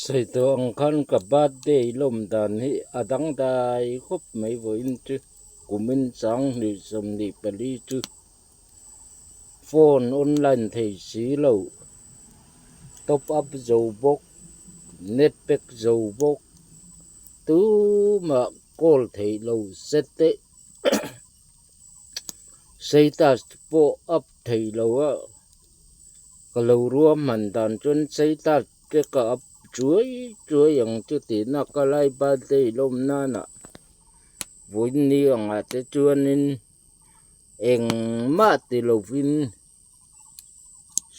Sawi tawh ang khan ka birthday lawm dan hi a dangdai khawp mai vawiin chu kumin sanghnih 24 chu phone online thei si lo top up zo bawk net pack zo bawk tumah call theih lo set te status pawh up thei lo a. Ka lo ruahman dan chuan status te ka up chuai chuai ang chu tihna ka lai birthday lawm nana vawiin angah te chuanin engmah ti lovin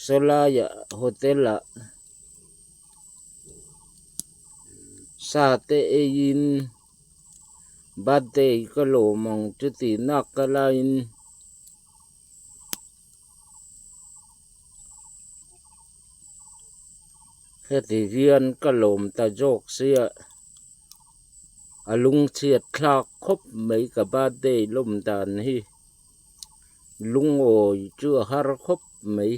sawlaiah hotel ah sa te eiin birthday ka lawm ang chu tihna ka laiin. Heti hian ka lawm ta zawk sia a lungchhiat thlak khawp mai ka birthday lawm dan hi lungawi chu a har khawp mai.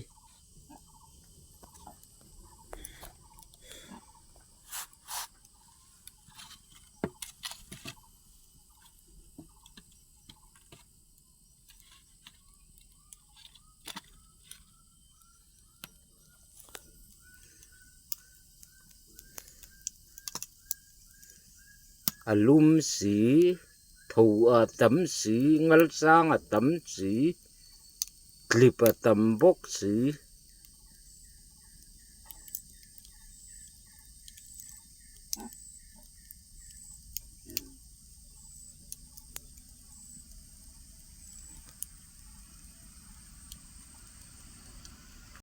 A lum si tho a tam si ngal sang a tam si tlip a tam bawk si.